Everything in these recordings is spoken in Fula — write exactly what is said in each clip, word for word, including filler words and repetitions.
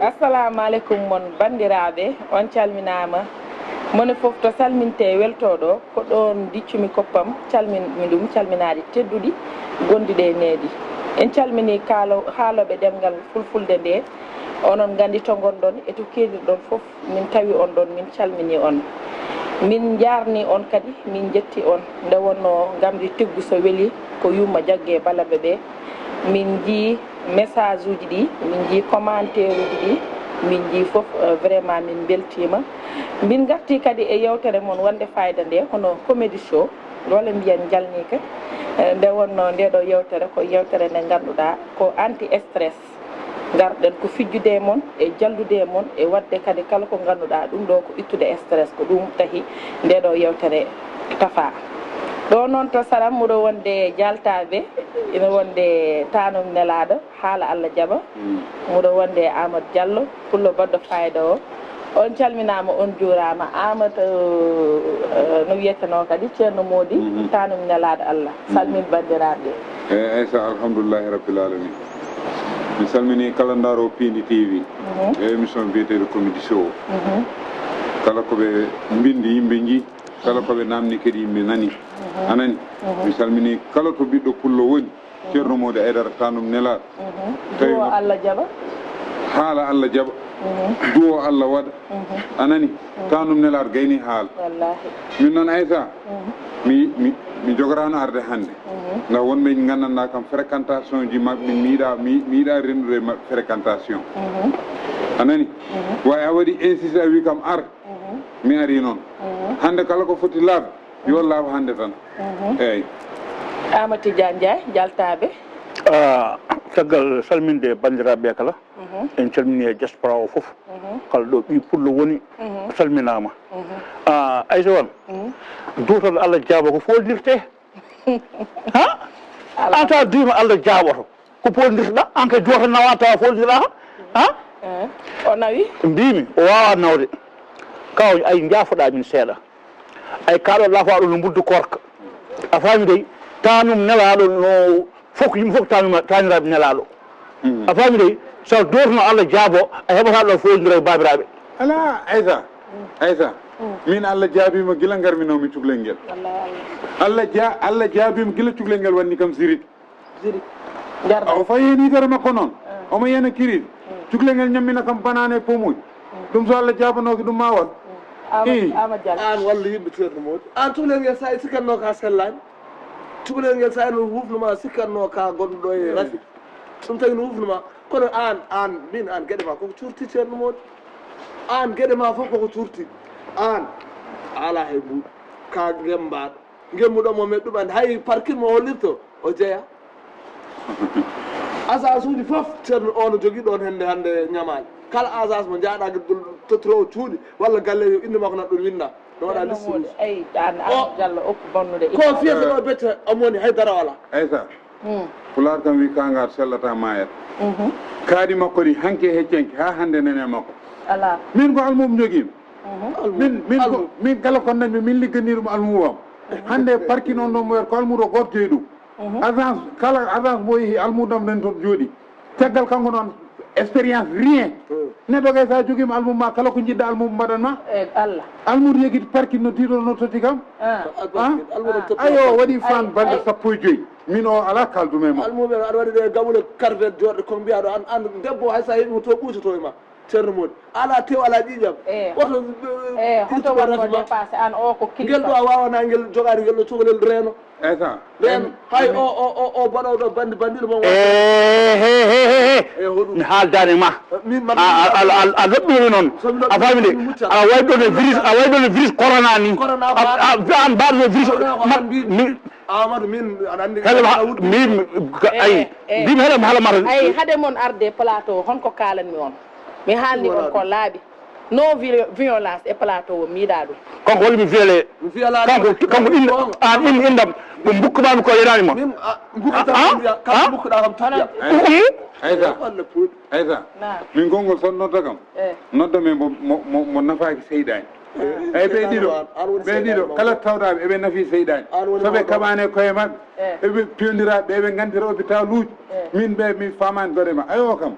Assalamu aleykum mon banndiraaɓe, on calminaama. Mone fof to salmintee weltoo ɗoo, ko ɗoon ndiccumi koppam, calminmi ɗum calminaaɗi tedduɗi gonɗi ɗe e needi. En calminii kaalo-, haalooɓe ɗemngal fulfulde nde, onon nganndi to ngonɗon e to keedirɗon fof, min tawi on ɗoon, min calminii on. Min njaarnii on kadi, min njetti on. Nde wonnoo ngamri tiggu so weli, ko yumma jagge balaɓe ɓe. Min njii message uji ɗi, min njii commentaire uji ɗi, min njii fof, eh, vraiment min mbeltiima. Min ngartii kadi e yewtere mon wonde fayida nde, hono comédie show, walla mbiyen njalniika. Eh, nde wonnoo nde ɗo yewtere ko yewtere nde ngannduɗaa ko anti stress. Ngarɗen ko fijjude e mon, e jallude e mon, e waɗde kadi kala ko ngannduɗaa ɗum ɗo ko ittude stress, ko ɗum tahi nde ɗo yewtere tafaa. Ɗo noon to Saram, muɗo wonde Jaltaaɓe, ina wonde Tanum Nelaaɗo, haala Allah jaɓa. Mm. Muɗo wonde Amadou Diallo, pullo baɗɗo fayida o. On calminaama, on juuraama. Amadou, eh, no wiyetenoo kadi, Ceerno Moodi, Mhm. Tanum Nelaaɗo Allah. Mhm. Salmin banndiraaɓe. Eeyi, Aissa, alhamdulillahi rabbil alamin. Mi salminii kala ndaaroowo Piindi T V Mhm. e émission biyeteeɗo Comédie Show. Mhm. Kala ko ɓe mbinndi, yimɓe njii, kala ko ɓe naamni kadi, yimɓe nani. Mhm. A nani? Mhm. Mi salminii kala to ɓiɗɗo pullo woni, Ceerno Moodi Aydara, Tanum Nelaaɗo. Mhm. Tawi Duwo mo Allah jaɓa. Haala Allah jaɓa. Mhm. Duwo Allah waɗa. Mhm. A nani? Mhm. Tanum Nelaaɗo gayni haala. Wallaahi. Min noon, Aissa, Mhm. mi, mi, mi jogoraano arde hannde. Mhm. Ndax won ɓe nganndanɗaa kam fréquentation ji maɓɓe, mi yiɗaa, mi, mi yiɗaa renndude e maɓɓe fréquentation. Mhm. A nani? Mhm. Way a waɗi insisté, a wi kam ar, Mhm. mi ari noon. Mhm. Hannde kala ko foti laaɓde, yo laaɓ hannde tan. Mhm. Eeyi. Amadou Tidiane Ndiaye, Jaltaaɓe. Ah, caggal salminde banndiraaɓe kala, Mhm. en calminii e diaspora o fof. Mhm. Kala ɗo ɓii pullo woni, Mhm. salminaama. Mhm. Ah, Aissa Wan, Mhm. duwotoo Allah jaaba ko foolndirtee. Ha? Ala. An tawa diima Allah jaaboto. Ko foolndirtoɗaa? An kay duwata nawa tawa foolndiraa. Ha? Eh, o nawi? Mbiimi, o waawaa nawde. Kaw ay njaafoɗaa min seeɗa. Ay kaaɗo lafaaɗo no mbuddu korka. A faami dey, Tanum Nelaaɗo no fof ko yimɓe fof ko Tanum, Taniraaɓe Nelaaɗo. Mm. A faami dey, so duwatno Allah jaabo, a heɓataa ɗo foolndira e baabiraaɓe. Alaa, Aissa, Aissa, min Allah jaabiima gila ngarmi nawmi cukalel ngel. Wallaahi Allah. Allah ja-, Allah jaabiima gila cukalel ngel wanni kam sirit. Jiri. Njarɗa. O fayi heen yitere makko noon. Ah. Omo yiyana kiris. Mm. Cukalel ngel ñammina kam banaane e pomuuji. Mm. Ɗum so Allah jaabanooki ɗum ma waɗ. Mm. Ama, Ii. Ama Diallo. Aan walla yimɓe Ceerno Moodi. Aan cukalel ngel so a sikkatnoo ka sellaani. Cukalel ngel so a no wufnuma sikkatnoo ka gonɗo e Mm. rafi. Ɗum tagi no wufnuma. Kono aan, aan, min, aan geɗe ma koko curti Ceerno Moodi. Aan geɗe ma fof koko curti. Aan a alaa hay buuɗi. Ka ngemmbaɗo. Ngemmuɗo mo men ɗum andi. Hay parking mo hollirto, o jeya. Agence uji fof, Ceerno o no jogii ɗoon hende hannde ñamaali. Kala agence mo njaaɗa, tottoro o cuuɗi, walla galle yo innde makko nan ɗoon winnda. No waɗa Ceerno liste Moodi, rouge. Eyi, an, an O, Diallo, okku bonnude ko itta. Fiyata ɗo becce, omo woni hay dara wala. Aissa, Hmm. Pulaar kam wi kangaar sellata maayat. Mhm. Kaaɗi makko ɗi hanki e heccenki haa hannde nene makko. Alaa. Min ko almuuɓe njogiimi. Mhm. Min, min ko, Almuuɓe. Min kala ko nanmi, min ligganii ɗum almuuɓam. Hannde parking on ɗon mo wiyata ko almuudo gooto jeyi ɗum. Mhm. Agence, kala agence mo yehi almuudam nen toon jooɗi. Caggal kanko noon, expérience rien. Hmm. Neɗɗo kay so a jogiima almuudo ma, kala ko njiɗɗa almuudo mbaɗan ma. E Allah. Almuudo yegiti parking no tiiɗo no totti kam. Ah. Ah? Almuudo totti Ayo, kam. Waɗi fan Ay, balɗe ay. Sappo e joyi. Min o alaa kaldumi e makko. Almuuɓe aɗa waɗi ɗe gaɓule carvette joɗɗe kon mbiyaɗo an, an debbo hay sa heɓi mo to ɓuytoto e ma. Ceerno Moodi, alaa tew, alaa ƴiiƴam. Eh. Woto, eh, eh, hoto ittu waɗ ko rafi ma. Dépassé an o ko kilifa. Ngel ɗo a waawana ngel jogaade ngel ɗo cukalel reeno. Esa. Reeno. Hay o, o, o, o baɗoɗo bandi, bandiɗo mo. Eh, he, he, he, he. Eh, hoɗum. Mi haaldaani ma. Eh, min, man, a, a, a, a, a loɓɓiimi noon. So mi loɓɓi, a faami de? Mi muccat. A wayi ɗo no virus, a wayi ɗo no virus corona ni. Corona ko an. A, a, an mbaɗo no virus. Corona ko an mbiɗo. Mi, Amadou, min, aɗa anndi. Hela ma, mi, mi, ka, eh, ayi. Eh. Mbimi hela ma, hela ma. Ayi, hade mon arde plateau, honko kaalanmi on? Mi haalni on ko laaɓi. Non vi-, violence e plateau o, mi yiɗaa ɗum. Kanko woni mi violé. Mi violé. Kanko, kanko in, an in, indam. Mo mbukkuma mi ko yenaani ma. Min, a, mbukkuɗaa kam, kam mbukkuɗaa kam tuɗɗa. Ayi. Ayi sa. Walla puuɗi. Ayi sa. Naam. Min konngol so nodda kam. Eh. Nodda men mo, mo, mo, mo nafaaki seyɗaani. Eh. Eyi, ɓe ɗiɗo, ɓe ɗiɗo, kala tawɗaaɓe eɓe nafi seyɗaani. So ɓe kaɓaani e koye maɓɓe, eh, eɓe piyondira, ɓe ɓe nganndira hôpital uji. Eh. Min ɓe, mi faamaani dore ma. Ayo kam.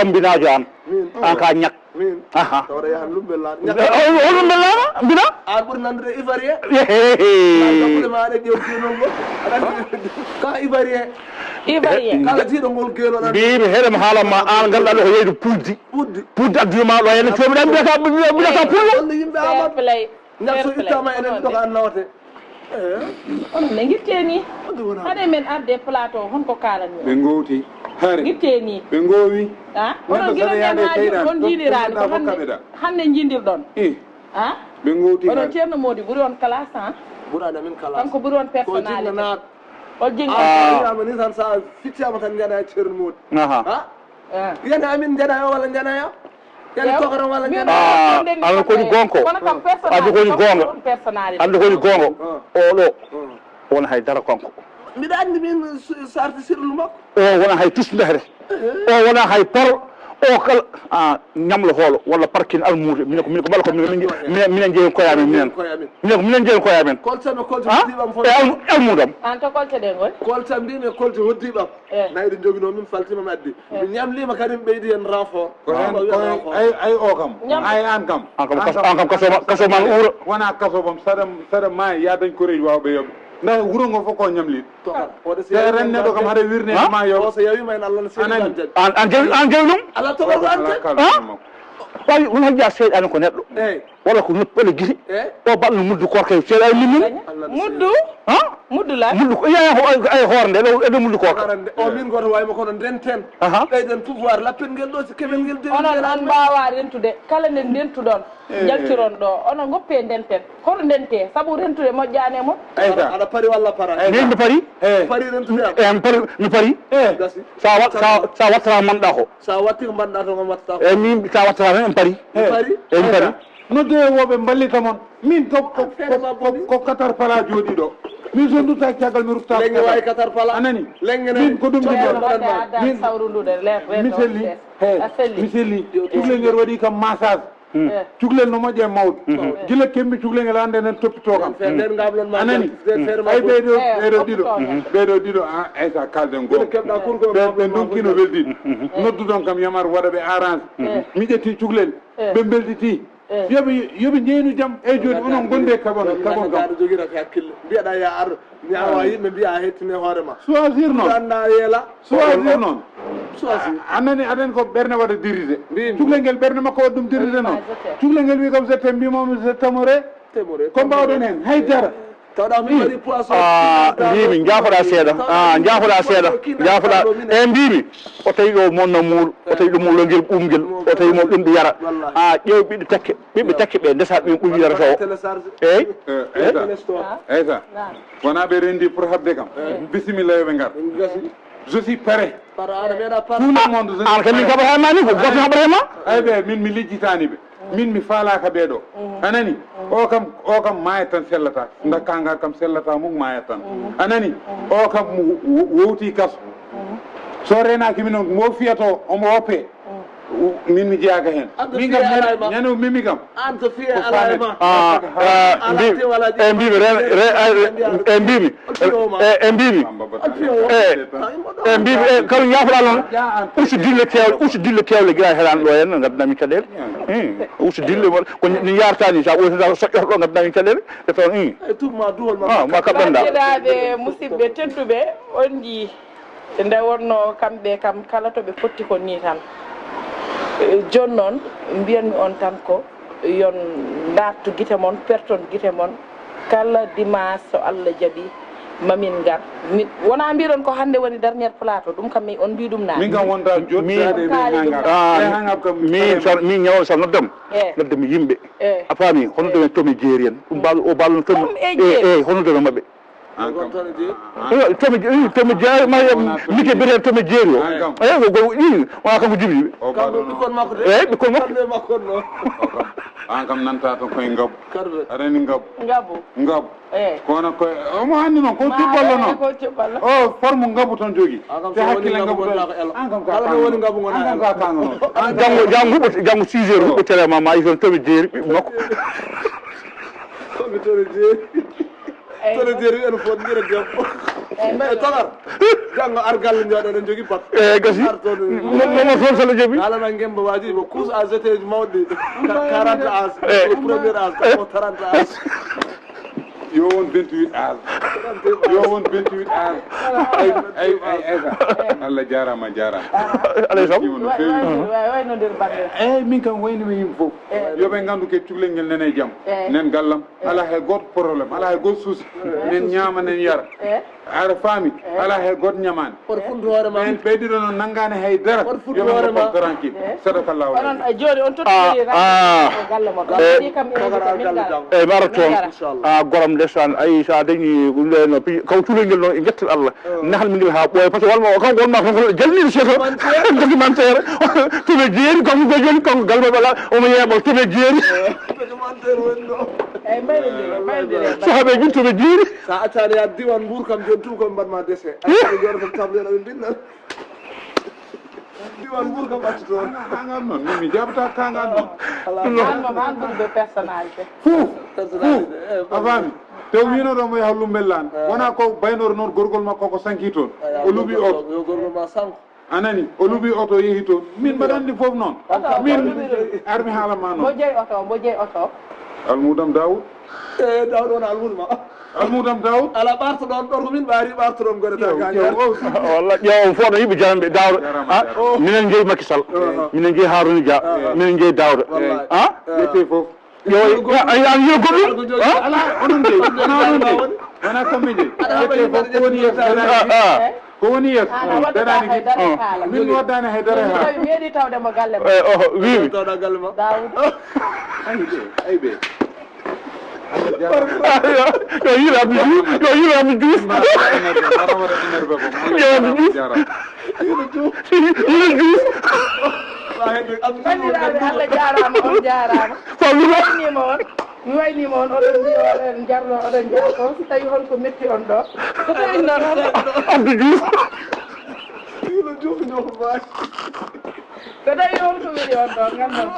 gambinaajo an. An ka ñak. Min. Aha. Tawde yahan lumbe la. Holum ɓe laama mbina? An ɓuri nandude Ivoirien. Hehe. An ɓuri ma aɗa ƴeew kino ngo. Aɗa andi ka Ivoirien. Ivoirien. Kala jiiɗo ngol geno nan. Mbiimi heɗem haala ma an ganduɗa ɗo ko yeyde puddi. Puddi. Puddi addude ma ɗo henne comi ɗan mbiyata mbiyata pullo. Holno yimɓe Amadou. Ñakso ittama enen ɗo ko an nawate. Onon ne ngitte ni. Haɗe men arde plateau hon ko kalani. Ɓe gowti. Hare. Ngitte ni. Ɓe gowi. Ha? Onon gila ne maji on jiilirani ko hande hande jiidirɗon. Ha? Ɓe gowti. Onon Ceerno Modi ɓuri on classe ha? Ɓurani amin classe. Kanko ɓuri on personnalité. O jinga. Ah, ni tan sa ficcama tan jana Ceerno Modi. Aha. Ha? Yana amin jana wala jana ya? Yan tokoro wala ñana. Ah, an ko ni gonko. An ko ni gonga. An ko ni gonga. O ɗo. Wona hay dara kanko. Mbiɗa anndi min sarti sirlu makko. O wona hay tus ndehre. O wona hay par. O kala, ah, ñamlo hoolo walla parkin almuude. Minen ko, minen ko mbala ko minen, minen, minen jeeyi koye amen minen. Minen ko minen jeeyi koye amen. Kolta no kolta diɓam fof. E almu-, almuudam. An to kolte ɗe ngol? Kolta mbimi kolte hoddiɓam. Nayi ɗum joginoo min faltima mi addi. Mi ñamliima kadi mi ɓeydi heen renfort. Ko heen ko ay, ay o kam. Ay an kam. An kam kaso, an kam kaso ma, kaso ma uura. Wona kaso bam saɗa, saɗa maayi ya dañ koreeji waawɓe yoɓe. Nda wuro ngo fof ko ñamliiɗo. Te ren neɗɗo kam haɗa wirne ma yo. O so yawima en Allah no seni. Anani. An, an jawi, an jawi ɗum? Ala to ko an. Wawi won hajja seyɗaani ko neɗɗo. Walla ko noppi walla gite. O baɗno muddu korka e seeɗa e min. Muddu? Ha? Muddu la? Muddu ko iya ko ay hoore nde ɗo eɗo muddu korka. O min goto wawi mo kono ndenten. Aha. Ɓeyden pouvoir lappel ngel ɗo si kebel ngel de. Onon on mbawa rentude kala nde ndentuɗon. Jaltiron ɗo onon goppe ndenten. Hoto ndente sabu rentude moƴƴani e mon. Aɗa pari walla para? Min mi pari. Pari rentude am. Eh, mi pari, mi pari. Gasi. Sa wat, sa, sa wattata manɗa ko. Sa watti ko mbaɗɗa to ngam wattata ko. Eh, min sa wattata tan en pari. Pari. Eh, mi pari. Noddoye woɓe mballita mon. Min ko, ko, ko, ko, ko Qatar pala jooɗi ɗo. Min so ndutta caggal mi rutta. Lengi wawi Qatar pala. Anani. Lengi min ko ɗum ɗum ɗo. Min sawru ndu de le. Mi selli. He. Mi selli. Cuklel ngel waɗi kam massage. Cuklel no moƴƴe mawɗo. Gila kemmi cuklel ngel ande nen toppito kam. Anani. Ay ɓeɗo, ɓeɗo ɗiɗo. Ɓeɗo ɗiɗo a aysa kalden goo. Ɓe, ɓe donkino weldiɗo. Nodduɗon kam yamar waɗa ɓe arrange. Mi ƴetti cuklel. Ɓe belditi. Yoɓe, yoɓe jeynu jam. Eyyi joni onon gonde kaɓon, kaɓon kam. Aɗa jogira ko hakkille. Mbiyaɗa ya ar, mi awa yimɓe mbiya a hettine hoore ma. Choisir noon. Anda yeela. Choisir noon. Choisir. A nani aɗen ko ɓerne waɗa diride. Cuklel ngel ɓerne makko waɗa ɗum diride noon. Cuklel ngel wi kam je t'aime mbimomi je t'aimerai. Ko mbawɗon hen haydara. Tawɗa mi waɗi poisson. Ah, mbimi jaafoɗa seeɗa. Ah, jaafoɗa seeɗa. Jaafoɗa. E mbimi o tawi ɗo mon no muul, o tawi ɗo muul ngel ɓumgel, o tawi mo ɗum ɗi yara. Ah, ƴeew ɓiɗɗo takke, ɓiɓɓe takke ɓe ndesa ɗum ɓum yarata o. Eyyi. Eysa. Wona ɓe rendi pour habde kam. Bisimilla yoɓe ngar. Je suis prêt. Tout le monde. An kam min kaɓata ma ni ko goto haɓata ma. Ay ɓe min mi lijjitani ɓe. Min mi faalaka ɓeɗo. Anani. O kam, o kam mayat tan sellata. Nda kanga kam sellata mum mayat tan. Anani. O kam wowti kaso. So renaki min on mo fiyato omo woppe. Min mi jeyaka hen. Min kam ñano mimi kam. An to fiye ala ma. E mbimi e mbimi e mbimi e mbimi e e mbimi e kala ñafoɗa noon. Usu dille kewle, usu dille kewle gila heɗan ɗo henno gaddami caɗele. Usu dille ko ni yartani sa ɓoytata soƴƴoto ɗo gaddami caɗele. E toon ma duhol ma ma kaɓɓanɗa. Bandiraɓe musidɓe tedduɓe, on ndi nde wonno kamɓe kam kala to ɓe potti ko ni tan. Joni noon mbiyanmi on tan ko yon ndartu gite mon, perton gite mon. Kala dimanche so Allah jaɓi mamin ngar. Wona mbiɗon ko hande woni dernier plateau, ɗum kam mi on mbi ɗum na. Min kam wonta jottade min hangar. Min so min ñawo so noddam. Noddam yimɓe. A faami hono ɗumen tomi jeeri en ɗum bal o bal no tomi. E hono ɗumen maɓɓe. An kam. Tomi jeeri. Tomi jeeri, ma mike bere tomi jeeri o. An kam. Eyi, ko, ko, i, wona kanko jibi. O kanko baɗono. Ɓikkon makko de. Eyi, ɓikkon makko. Kamɓe makko no. O kam. An kam nanta to koye ngabu. Karɓe. Aɗa anndi ngabu. Ngabu. Ngabu. Eyi. Kono ko omo anndi noon, ko cubballo noon. Ko cubballo. O forme ngabu tan jogi. An kam te so woni hakkille ngabu ngabu tan. Gonɗa ko elo. An kam ka kala ɗo woni ngabu gonɗa elo. An kam ka kano noon. Janngo, janngo huɓɓo, janngo six heures huɓɓo télé ma, ma yi toon tomi jeeri ɓiɓɓe makko. Tomi tomi jeeri. Eyi. Tomi jeeri en fof ndira debbo. Eyi, mbaɗi. E togar. Janngo ar galle jooɗo eɗen jogi bak. Eyi, gasi. Ar toon. Mo, mo, mo toon sala jobi. Alana ngemba waji ko couche à jeter ji mawɗi. Ka-, quarante âge. Eyi. Ko premier âge, ko trente âge. Yo won vingt-huit âge. Yo won vingt-huit âge. Ay, ay, ay, ay, sa. Allah jaaraama, jaaraama. Alay sam. Wa-, wa-, wa-, waynodir bannde. Eyi, min kam wayni mi yimɓe fof. Eyi. Yo ɓe nganndu ke cukalel ngel nene e jam. Eyi. Nen gallam. Alaa hay gooto problème, alaa hay gooto souci. Nen ñaama, nen yara. Eyi. Aɗa faami? Eyi. Alaa hay gooto ñamaani. Oto fuddu hoore ma. Ɓen ɓe ɗiɗo noon nanngaani hay dara. Oto fuddu hoore ma. Yoɓe tranquille. Eyi. Sadakallahu. Onon, a jooni on tottiri. Ah, ah. Galle mo. Eyi. Kadi kam e galle jam. Eyi, mi ara toon. Inchallah. Ah, goram ndeysaan. Ayi, so a dañi ɗum ɗo no pi-, kaw cukalel ngel noon e njettel Allah. Oh. Nehal mi ngel haa ɓooya. Par ce que won ma, kanko won ma, kanko jalniiɗo seeto. Documentaire. Tomi jeeri, kanko ko jooni, kanko galle mo ɓala, omo yeeɓa, tomi jeeri. Documentaire woni ɗo. Eyi, mbayliɗen, mbayliɗen. Sahaabeeji, tomi jeeri. Sa accani yaade diwan Mbuur kam, jooni tun ko ɓe mbaɗ ma décès. Ay, ɓe jooɗoto table, ɓe mbinna. Diwan Mbuur kam accu toon. Kangal noon, min mi jaɓata kangal noon. Alaa. An moom, an ɓurɗo personnalité. Fof, fof. Personnalité, eh, a faami? Te o wiino ɗo mo yaha Lumbelaan. Eh. Wona ko baynor noon gorgol makko ko sanki toon. Eh, o luɓi oto. Yo gorgol ma sanko. A nani? O luɓi oto, yehi toon. Min mbaɗa anndi fof noon. Oto, min oto luɓi. Ar mi haala ma noon. Mbo jeyi oto, mbo jeyi oto. Almudam Daawuud. Eh, Daawuud wona almuudo ma. Almudam Daawuud. Ala ɓarto ɗon, ɗon ko min ɓaari ɓarto ɗon gore ta gañar. Walla ƴeewa fof no yimɓe jaranɓe Daawuda. Jarama, ah, jarama. Minen jeyi Macky Sall. Uh-huh. Minen jeyi Harouna Dia. Uh-huh. Minen jeyi Daawuda. Wallahi. Ah? Uh-huh. Ƴettee fof. Yo, yo, yo, yo, goɗɗum? Ah? Ala, onon jeyi. Wona onon jeyi. Wona kamɓe jeyi. Ƴettee fof ko woni yeeso. Ah, ah. Ko woni yeeso? Ah, mi waɗataa daraade hay dara. Ah. Min mi waddaani hay dara. Min tawi mi yeeɗi tawde mo galle ma. Eh, oho, wiimi. Tawɗa galle ma. Daawuda. Ay ɓe, ay ɓe. Allah jarama. Ah, yo, yo yir Abdou Diouf, yo yir Abdou Diouf. Yir Abdou Diouf. Yir Diouf. Banndiraaɓe, Allah jaaraama, on jaaraama. Fallou. Mi wayniima on. Mi wayniima on, oɗon mbiya, oɗon njarno, oɗon njarno. So tawi hol ko metti on ɗo? So tawi noon hol? Abdou Diouf. Yula Diouf, Diouf Baye. So tawi hol ko weli on ɗo, nganndan.